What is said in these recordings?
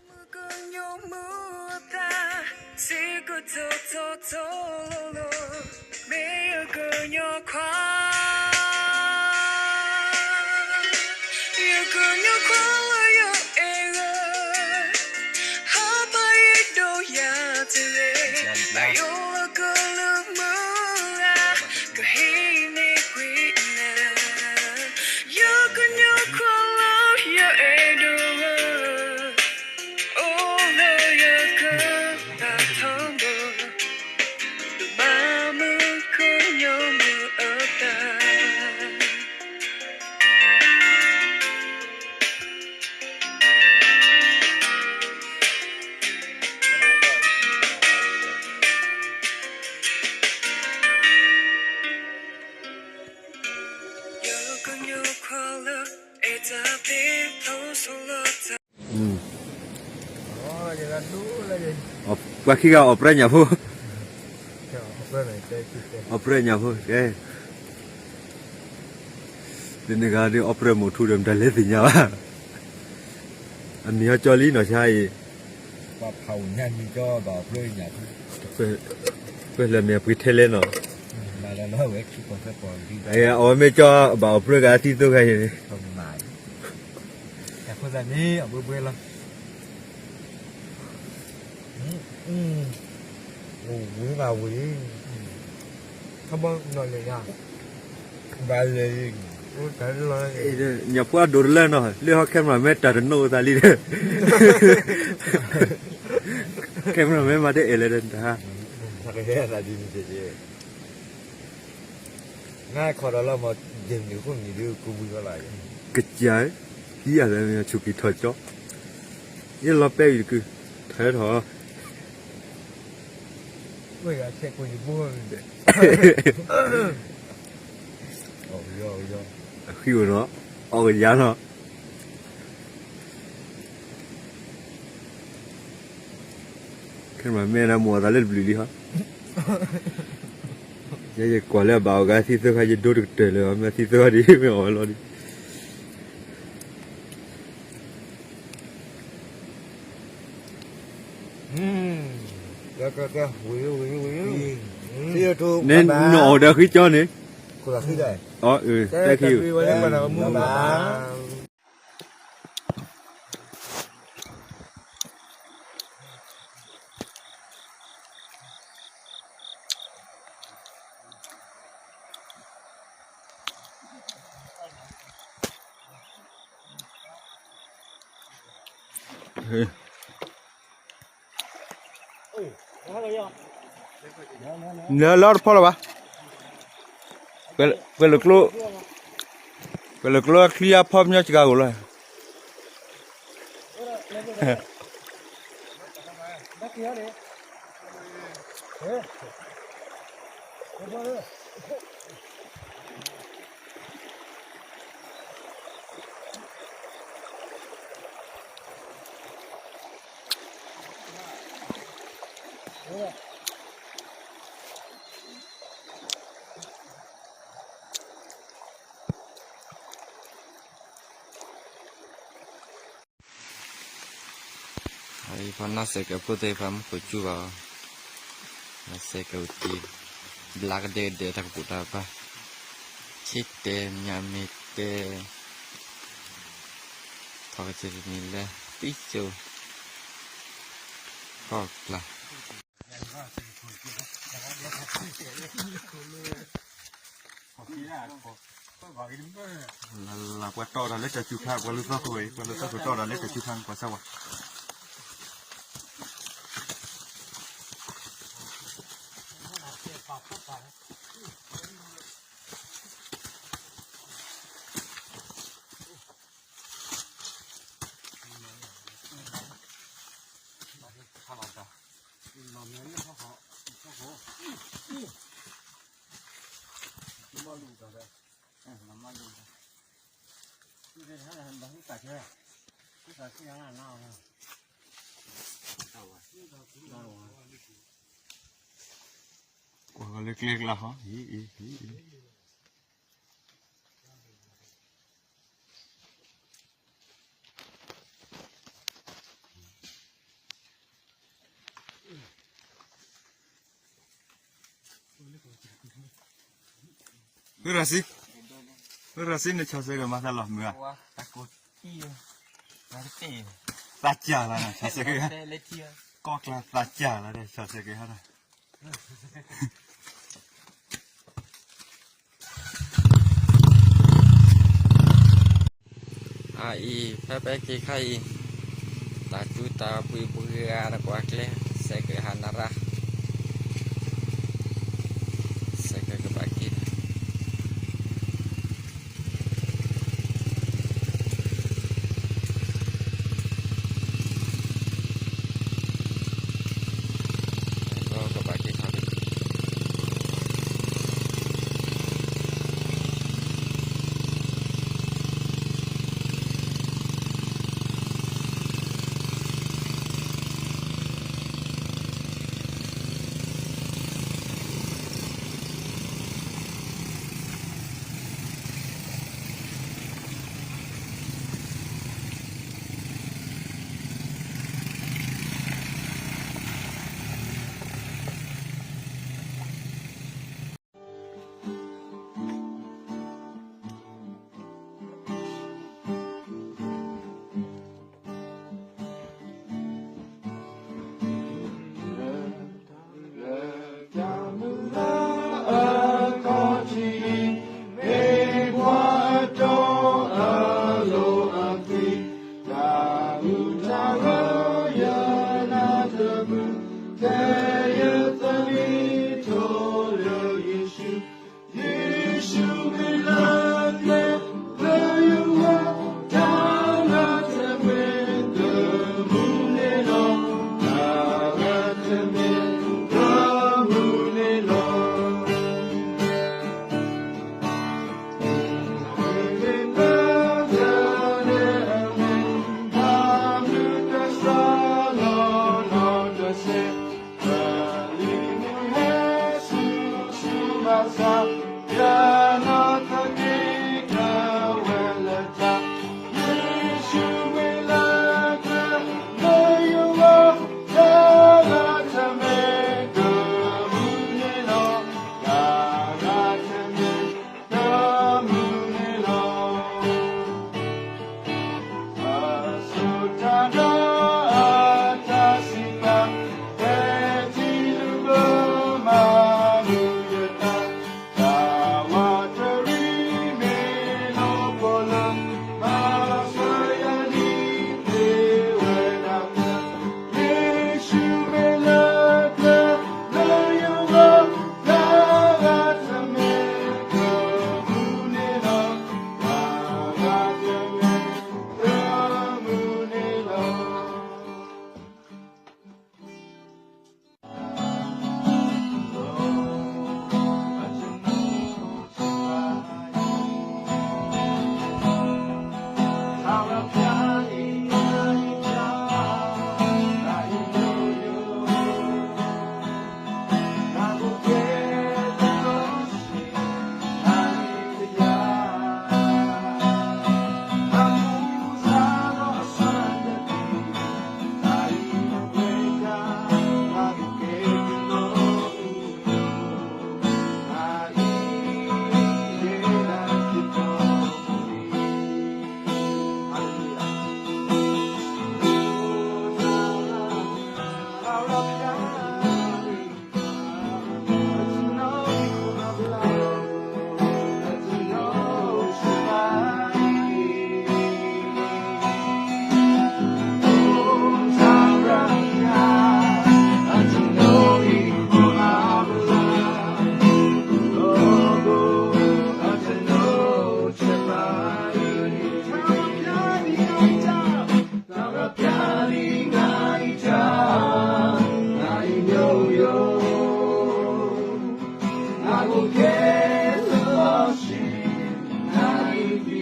မုၢ်ကညိၣ်မုၢ်အသး, စ့ကတီၢ်တီတီလိၤလိၤ, မ့ၢ်ယကညိၣ်ခွါ, ယကညိၣ်ခွါလၢယအဲၣ်ဂၤ, ဟးပာ်ယဒိၣ်ယၤတဂ့ၤ, ယိၣ်လၢကလုၢ်မုၢ်ဂၤ, ကဟံးန့ၢ်ကွံာ်နၤ ယကညိၣ်ခွါလၢယအဲၣ်ဒိၣ်ဧၢ, အိၣ်လၢယကပၤထီဘိ, မၤမုၢ်ကညိၣ်မုၢ်အသး. ပှၤခံဂၤအီၣ်ပြဲညၣ်ဖိ, အီၣ်ပြဲညၣ်ဖိ, ကဲ, တနဂၤဒီးအီၣ်ပြဲမိၢ်ထူဒီး မတၤလဲၣ်သ့ၣ်ညါဘၣ်, အမံၤဟီကၠီလံနီၤဆါအံၤ, ပှၤဖးအိၣ်ညါမံၤကၠီဘၣ်အီၣ်ပြဲညၣ်ဖိ, ပလဲၤမ့ၢ်ပှ့ၤထဲလဲၣ်နီၤ, အဝဲမ့ၢ်ကၠီဘၣ်အီၣ်ပြဲဂၤသံသိဃာ်အံၤန့ၣ်, အဃိသတးန့ၣ် အဘှ့ဘှ့လီၤ, အိၣ်ဝံၤဘၣ်ဝံၤ, ခီဘီနီၢ်လဲၣ်ညါ, ဘၣ်လဲၣ်, ညၣ်ဖိအဒိၣ်တလၢနီၤ, လၢဟီ camera မ့ၢ်တၢ်တနိးသးလံဒီး, camera မ့ၢ်မၤတအဲၣ်လဲၣ်ဒီးတၢ်, ကစၢ်, ဟံးအသးမ့ၢ်ဆူၣ်ကံၢ်ထီၣ်ကၠီ, ယလီၤပဲအံၤတကု, ထီၣ်ထီၣ်, အဃံအိၣ်နီၤ, အီၣ်ကယၤနီၤ, ခဲမ့ၢ်မ့ၢ်ဒၣ်မိၢ်အသးလၢတဘျုးလံဟီ, ယဲယကွၢ်လၢအဘၣ်အီၣ်ဂၤသံသိဃာ် ယဒိတကတၢၢ်လၢၤဘၣ်, မ့ၢ်သံသိဃာ်ဒ်မ့ၢ်အီၣ်ဝဲလီၤဒ် နအီၣ်ဒီးဃံကၠီန့ၣ်, အၢ, thank you. နလီၤတဖီလၢၤဘၣ်, ပှဲၤလၢကျိ, ပှဲၤလၢကျိချံအဖီပညီစှၤဂိၢ်လီၤ. အံၤပှၤနီၢ်စဲးကဲးဖိသ့ၣ်တဖၣ်မ့ၢ်ခိၣ်ကၠူဘၣ်အီၤ, နီၢ်စဲးကဲးအိၣ်တ့ၢ်, ဘျါကဒဲကဒဲတၢ်ကပိာ်တၢ်ကပၤ, ဆ့တဲမညါမ့ၢ်တဲ, ထီၣ်ကစၢၢ်တနံၤလၢ သံစိၤ, ခီၣ်ကျါ လၢပှၤတီၢ်တၢ်လၢတၢ်စူၤခါ ပှၤလူၤသီခိၣ်အံၤ ပှၤလူၤသီခိၣ်တီၢ်တၢ်လၢတၢ်စူၤခါ ပှၤစၢ်ဝဲ ခါလီၤတၢ် လီၤမဲာ်လၢဟီၣ်ခိၣ် ဟီၣ်ခိၣ် ကွၢ်လၢကျဲကျါဟီ, ဟံၣ်အံၤ, ဟံၣ်အံၤ. ဖုရၤစံ, ဖုရၤစံန့ၣ် ဆီၣ်စဲက့ၤမၤသးလီၤမုၢ်ဧါ, သးစၢ်လီၤ, ဆီၣ်စဲက့ၤ, ကီၢ်ကျါသးစၢ်လီၤ, ဆီၣ်စဲက့ၤဟါဒီး အအံၤ ဖဲပဲက့ၤခါအံၤ, တၢ်သူတၢ်ပှ့ၤပှ့ၤဂၤတကွၢ်ကျဲ, စဲးကဟးနရၣ်, စဲးကကဘၣ်က့ၤ ကဘၣ်က့ၤခါ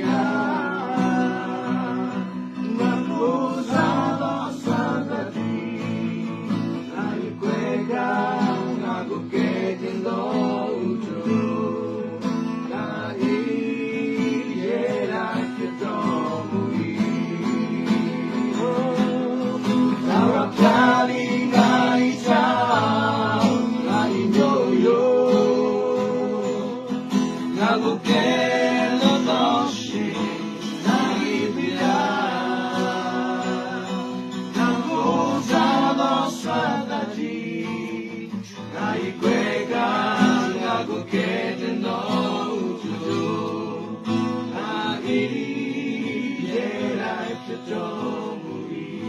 ယၤ, နဖိစၢ်ဒီးစီၤဒၤဝံး, နကွဲးကၤ နကကဲထီၣ်ဒီးအိၣ်ထီၣ်, နအံၣ်ယဲဒၣ်ယတၢ်မူအံၤ, သရၣ်ဖျါလံနအံၣ်စၢ်, နအံၣ်ညိယိ နကကဲထီၣ်ဒီးစီၤ, နအံၣ်ပျါ, နဖိစၢ်ဒီးစီၤဒၤဝံး, နအံၣ်ကွဲးကၤ နကကဲထီၣ်ဒီးအိၣ်ထီၣ်, နအံၣ်ယဲဒၣ်ယတၢ်မူအံၤ,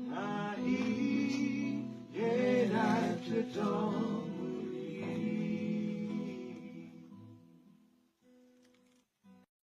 နအံၣ်ယဲဒၣ်ယတၢ်